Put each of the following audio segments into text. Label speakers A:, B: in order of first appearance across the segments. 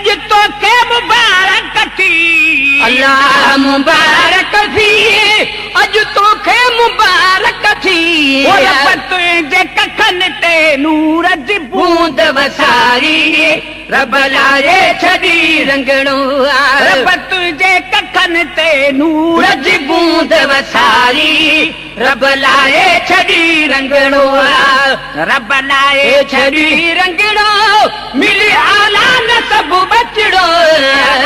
A: اڄ توکي مبارڪ ٿي.
B: الله مبارڪ ٿي، اڄ توکي مبارڪ ٿي.
A: او رب تنهنجي ڪکن تي نور جي
B: بوند وساري، رب لاهي ڇڏي رنگڻو.
A: رب تنهنجي ڪکن تي نور
B: جي بوند وساري، رب لاهي ڇڏي رنگڻو.
A: رب لاهي
B: ڇڏي رنگڻو، ملي آلا نه سڀ بچڙو.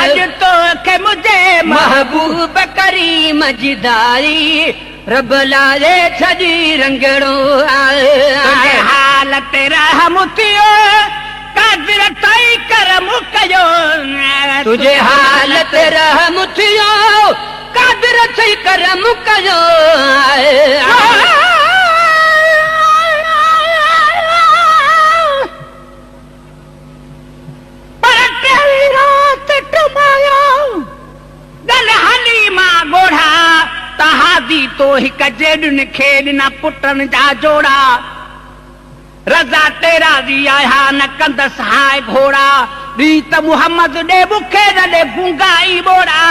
A: اڄ توکي منهنجي
B: محبوب ڪريم جي داري، رب لاهي ڇڏي رنگڻو.
A: تنهنجي حال تي رحم ٿيو، قادر تائين ڪرم ڪيو.
B: تنهنجي حال تي رحم ٿيو، قادر ٿي ڪرم ڪيو.
A: پر ٽيويهه رات ٽمايو، ڳل حليما ڳوڙها. تهادي تو هڪ جيڏن کي ڏنا پٽن جا جوڙا. رضا تي راضي آهيان، نه ڪندس هاء گهوڙا. ڏي ته محمد ڏي مون کي، نه ڏي گونگا ۽ ٻوڙا.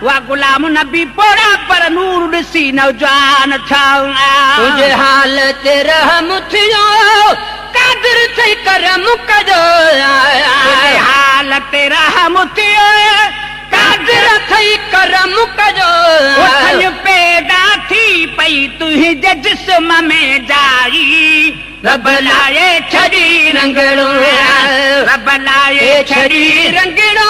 A: هئا غلام نبي پوڙها، پر نور ڏسي نوجوان ٿيا.
B: تنهنجي حال تي رحم ٿيو، قادر ٿي ڪرم ڪيو.
A: تنهنجي حال تي رحم ٿيو،
B: قادر ٿي ڪرم ڪيو.
A: اٿڃ پيدا ٿي پئي تنهنجي جسم ۾ جائي، رب لاهي ڇڏي
B: رنگڻو.
A: رب لاهي
B: ڇڏي رنگڻو،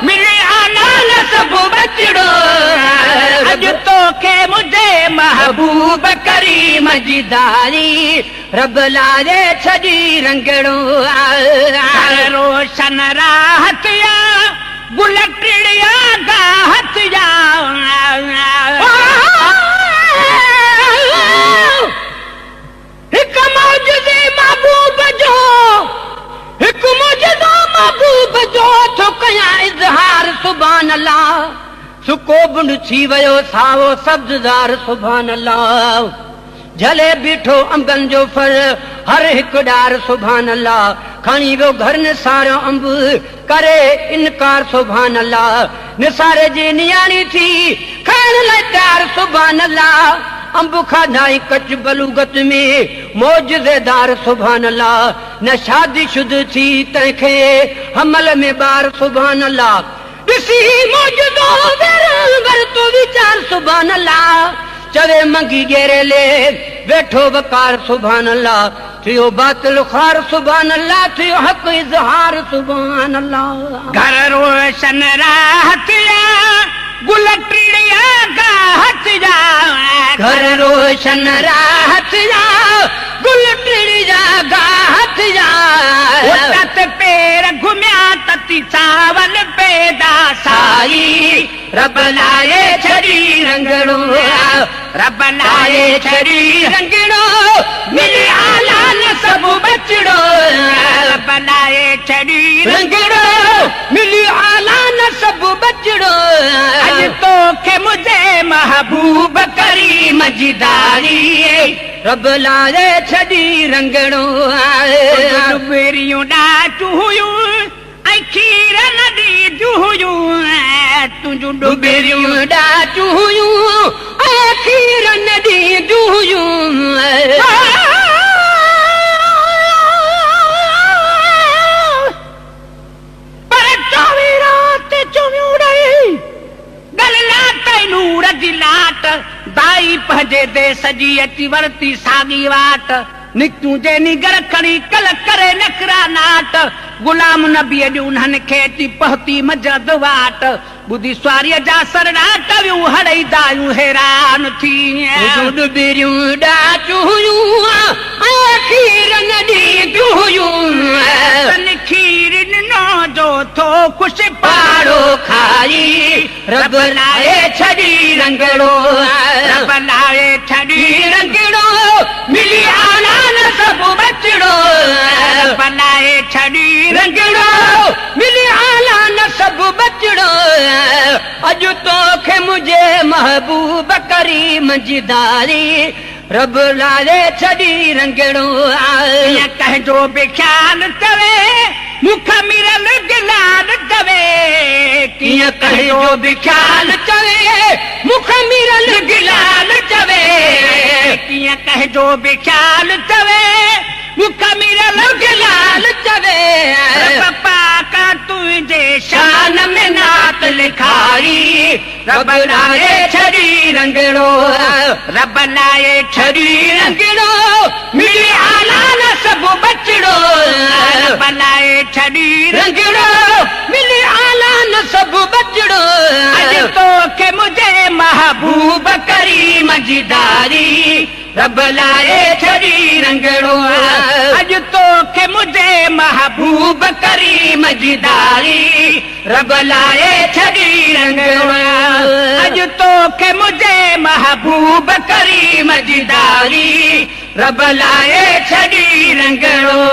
A: ملي آلا
B: نه سڀ بچڙو.
A: اڄ توکي منهنجي
B: محبوب ڪريم جي داري، رب لاهي ڇڏي رنگڻو.
A: گهر روشن راحت يا، گل ٽڙيا گاهت يا.
B: هڪ معجزي محبوب جو، هڪ معجزو محبوب جو، ٿو ڪيان اظهار سبحان الله. سڪو بنڊ ٿي ويو سائو سبززار سبحان الله. جهلي بيٺو انبن جو ڦر هر هڪ ڏار سبحان الله. کڻي ويو گهر نثاريو انب ڪري انڪار سبحان الله. نثاري جي نياڻي ٿي کائڻ لاء تيار سبحان الله. انب کاڌائين ڪچ بلوغت ۾ معجزيدار سبحان الله. نه شادي شد ٿي تنهن کي حمل ۾ ٻار سبحان الله. ڏسي معجزو ورتو ويچار سبحان الله. چوي منگي ڳيري لي ويٺو وقار سبحان الله. ٿيو باطل خوار سبحان الله، ٿيو حق اظهار سبحان الله.
A: گهر روشن راحت يا، گل ٽڙيا گاهت يا.
B: گهر روشن راحت يا، گل ٽڙيا گاهت يا.
A: تت پير گهميا تتي چاول پيدا سائي،
B: رب لاهي ڇڏي رنگڻو.
A: رب لاهي ڇڏي
B: رنگڻو، ملي آلا نه سڀ بچڙو.
A: رب لاهي ڇڏي
B: رنگڻو، ملي آلا نه سڀ بچڙو.
A: اڄ توکي منهنجي محبوب ڪريم جي داري،
B: رب لاهي ڇڏي رنگڻو.
A: ڏٻريون ڏاچون هيون ۽ کير نه ڏينديون هيون. تنهنجون
B: ڏٻريون ڏاچون هيون ۽ کير نه ڏينديون هيون.
A: پر 24 رات 24 ڏينهن ڳل لاتئي نور جي لاٽ. دائي پنهنجي ديس جي اچي ورتي ساڳي واٽ. نڪتيون جي نينگر کڻي ڪل ڪري نخرا not. غلام نبيء جي انهن کي اچي پهتي منجهند واٽ. ٻڌي سواريء جا سرڙاٽ ويون هڙئي دايون حيران ٿي.
B: تنهنجون ڏٻريون ڏاچون هيون ۽ کير نه ڏينديون هيون.
A: تن کير ڏنو جو ٿو خوش
B: پاڙو کائي، رب لاهي ڇڏي رنگڻو.
A: رب لاهي ڇڏي
B: رنگڻو، ملي آلا نه سڀ بچڙو.
A: رب لاهي ڇڏي
B: رنگڻو، ملي آلا نه سڀ بچڙو. اڄ توکي منهنجي محبوب ڪريم جي داري، رب لاهي ڇڏي رنگڻو.
A: ائين ڪنهن جو به خيال چوي مون کان ميرل گلال چوي، ڪيئن ڪنهن جو به خيال چوي، مون کان ميرل گلال چوي، ڪيئن ڪنهن جو به خيال چوي، مون کان ميرل گلال چوي. رب پاڪ تنهنجي شان ۾ نعت لکاري، رب لائي ڇڏي رنگڙو، رب لائي ڇڏي رنگڙو، ملي آلا نه سڀ ٻچڙو، رب لائي ڇڏي رنگڙو، ملي آلا نه سڀ ٻچڙو. اڄ توکي منهنجي محبوب ڪريم جي داري، رب لائي ڇڏي رنگڙو، اڄ توکي منهنجي محبوب ڪريم جي داري، رب لائي ڇڏي رنگڙو، اڄ توکي منهنجي محبوب ڪريم جي داري، رب لائي ڇڏي رنگڙو.